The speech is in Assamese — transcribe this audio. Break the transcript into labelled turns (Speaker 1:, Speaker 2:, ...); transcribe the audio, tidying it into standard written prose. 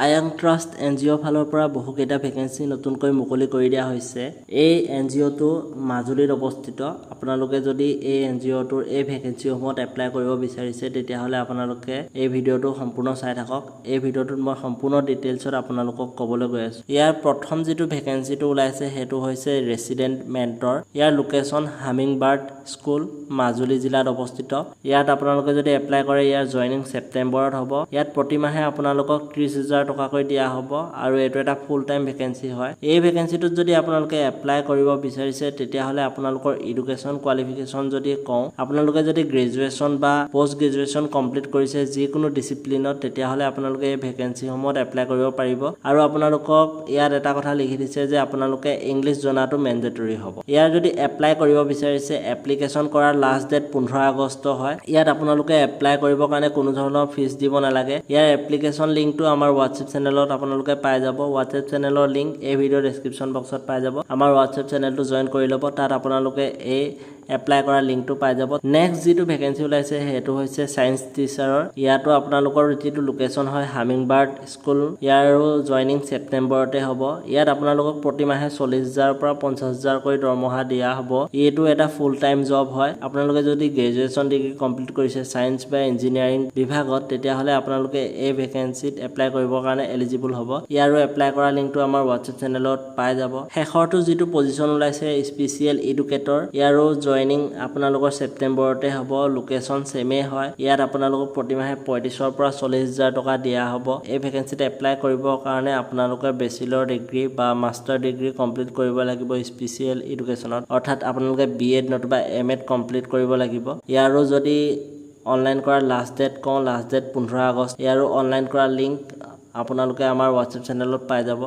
Speaker 1: আয়াং ট্ৰাষ্ট এনজিঅ'ৰ ফালৰ পৰা বহুকেইটা ভেকেঞ্চি নতুনকৈ মুকলি কৰি দিয়া হৈছে। এই এনজিঅ'টো মাজুলীত অৱস্থিত। আপোনালোকে যদি এই এনজিঅ'টোৰ এই ভেকেঞ্চিসমূহত এপ্লাই কৰিব বিচাৰিছে, তেতিয়াহ'লে আপোনালোকে এই ভিডিঅ'টো সম্পূৰ্ণ চাই থাকক। এই ভিডিঅ'টোত মই সম্পূৰ্ণ ডিটেইলছত আপোনালোকক ক'বলৈ গৈ আছোঁ। ইয়াৰ প্ৰথম যিটো ভেকেঞ্চিটো ওলাইছে, সেইটো হৈছে ৰেচিডেণ্ট মেণ্টৰ। ইয়াৰ location humming bird school, Majuli জিলাত অৱস্থিত। ইয়াত আপোনালোকে যদি এপ্লাই কৰে, ইয়াৰ জইনিং ছেপ্টেম্বৰত হ'ব। ইয়াত প্ৰতিমাহে আপোনালোকক 30,000 টকাকৈ দিয়া হ'ব আৰু এইটো এটা ফুল টাইম ভেকেঞ্চি হয়। এই ভেকেঞ্চিটোত যদি আপোনালোকে এপ্লাই কৰিব বিচাৰিছে, তেতিয়াহ'লে আপোনালোকৰ এডুকেশ্যন কোৱালিফিকেশ্যন যদি কওঁ, আপোনালোকে যদি গ্ৰেজুৱেশ্যন বা পষ্ট গ্ৰেজুৱেশ্যন কমপ্লিট কৰিছে যিকোনো ডিচিপ্লিনত, তেতিয়াহ'লে আপোনালোকে এই ভেকেঞ্চিসমূহত এপ্লাই কৰিব পাৰিব। আৰু আপোনালোকক ইয়াত এটা কথা লিখি দিছে যে আপোনালোকে ইংলিছ জনাটো মেণ্ডেটৰী হ'ব। ইয়াৰ যদি এপ্লাই কৰিব বিচাৰিছে, এপ্লিকেশ্যন কৰাৰ লাষ্ট ডেট 15 আগষ্ট হয়। ইয়াত আপোনালোকে এপ্লাই কৰিবৰ কাৰণে কোনো ধৰণৰ ফিজ দিব নালাগে। ইয়াৰ এপ্লিকেশ্যন লিংকটো আমাৰ হোৱাটছএপ চেনেলত আপোনালোকে পাই যাব। হোৱাটছএপ চেনেলৰ লিংক এই ভিডিঅ'ৰ ডেছক্ৰিপশ্যন বক্সত পাই যাব। আমাৰ হোৱাটছএপ চেনেলটো জইন কৰি ল'ব, তাত আপোনালোকে এই এপ্লাই কৰা লিংকটো পাই যাব। নেক্সট যিটো ভেকেঞ্চি ওলাইছে, সেইটো হৈছে ছায়েন্স টিচাৰৰ। ইয়াতো আপোনালোকৰ যিটো লোকেশ্যন হয় হামিং বাৰ্ড স্কুল। ইয়াৰো জইনিং ছেপ্টেম্বৰতে হ'ব। ইয়াত আপোনালোকক প্ৰতিমাহে 40,000ৰ পৰা 50,000কৈ দৰমহা দিয়া হ'ব। এইটো এটা ফুল টাইম জব হয়। আপোনালোকে যদি গ্ৰেজুৱেশ্যন ডিগ্ৰী কমপ্লিট কৰিছে ছায়েন্স বা ইঞ্জিনিয়াৰিং বিভাগত, তেতিয়াহ'লে আপোনালোকে এই ভেকেঞ্চিত এপ্লাই কৰিবৰ কাৰণে এলিজিবল হ'ব। ইয়াৰো এপ্লাই কৰা লিংকটো আমাৰ হোৱাটছএপ চেনেলত পাই যাব। শেষৰটো যিটো পজিশ্যন ওলাইছে স্পেচিয়েল এডুকেটৰ, ইয়াৰো জইনিং আপোনালোকৰ ছেপ্টেম্বৰতে হ'ব। লোকেশ্যন ছেমেই হয়। ইয়াত আপোনালোকক প্ৰতিমাহে 35ৰ পৰা 40,000 টকা দিয়া হ'ব। এই ভেকেঞ্চিত এপ্লাই কৰিবৰ কাৰণে আপোনালোকে বেচিলৰ ডিগ্ৰী বা মাষ্টাৰ ডিগ্ৰী কমপ্লিট কৰিব লাগিব স্পেচিয়েল এডুকেশ্যনত, অৰ্থাৎ আপোনালোকে বি এড নতুবা এম এড কমপ্লিট কৰিব লাগিব। ইয়াৰো যদি অনলাইন কৰাৰ লাষ্ট ডেট কওঁ, লাষ্ট ডেট 15 আগষ্ট। ইয়াৰো অনলাইন কৰাৰ লিংক আপোনালোকে আমাৰ হোৱাটছএপ চেনেলত পাই যাব।